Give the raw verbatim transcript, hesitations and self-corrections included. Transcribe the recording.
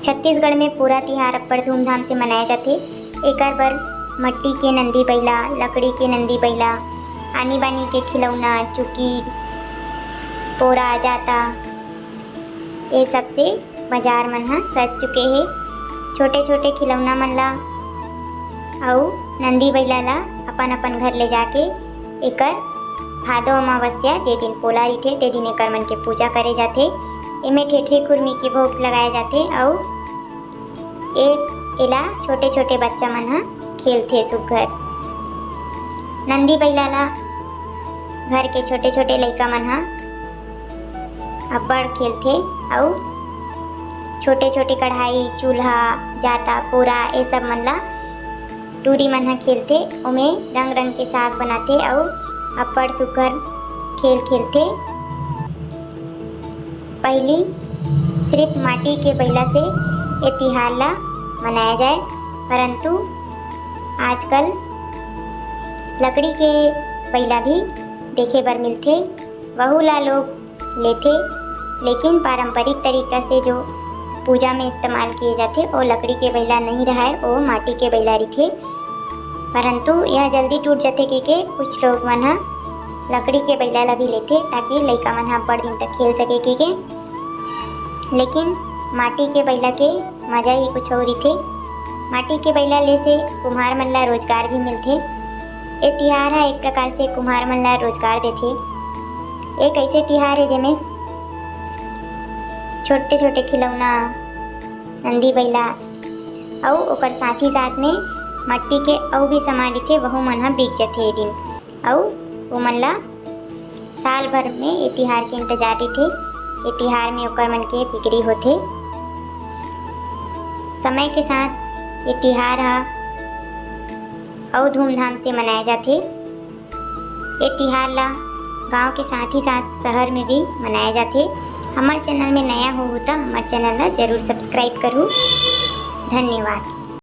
छत्तीसगढ़ में पोरा तिहार अब्बड़ धूमधाम से मनाए जाथे। एकर बर मट्टी के नंदी बइला, लकड़ी के नंदी बइला, आनी बानी के खिलौना, चुकी, पोरा, जाता, ये सब से बाजार मन ह सज चुके हे। छोटे-छोटे खिलौना मन ला अउ नंदी बइला ला अपन-अपन घर ले जाके एकर भादो अमावस्या, जे दिन पोला रहिथे, ते दिन एकर मन के पूजा करे जाथे। एमे ठेठरी खुरमी के भोग लगाए जाथे अउ ए, एला छोटे-छोटे बच्चा मन ह खेलथे सुग्घर। नंदी बइला ला घर के छोटे-छोटे लइका मन ह अब्बड़ खेलथे अउ छोटे-छोटे कढ़ाई, चूल्हा, जाता, पोरा, ए सब मन ला टूरी मन ह खेलथे। ओमे रंग-रंग के साग बनाथे अउ अब्बड़ सुग्घर खेल खेलथे। पहिली सिर्फ माटी के बइला से ए तिहार ला मनाया जाए, परंतु आजकल लकड़ी के बइला भी देखे बर मिलथे। वहू ला लोग लेथे, लेकिन पारंपरिक तरीका से जो पूजा में इस्तेमाल किए जाथे, वो लकड़ी के बइला नहीं रहय, वो माटी के बइला रहिथे। परंतु यह जल्दी टूट जाथे कहिके कुछ लोग मन ह लकड़ी के बइला ला भी लेथे, ताकि लइका मन ह बड़ दिन तक खेल सके कहिके। लेकिन माटी के बइला के मजा ही कुछ और रहिथे। माटी के बइला ले से कुम्हार मन ला रोजगार भी मिलथे। ए तिहार ह एक प्रकार से कुम्हार मन ला रोजगार देथे। एक ऐसे तिहार हे जेमे छोटे-छोटे खिलौना, नंदी बइला अउ ओकर साथ ही साथ में मट्टी के अउ भी सामान रहिथे, वहू मन ह बिक जथे ए दिन। अउ ओमन ला साल भर में ए तिहार के इंतजार रहिथे। ए तिहार में ओकर मन के बिक्री होथे। समय के साथ ए तिहार ह अउ धूमधाम से मनाया जाथे। ए तिहार ला गांव के साथ ही साथ शहर में भी मनाया जाथे। हमर चैनल में नया हो, हो त हमर चैनल ला जरूर सब्सक्राइब करहू। धन्यवाद।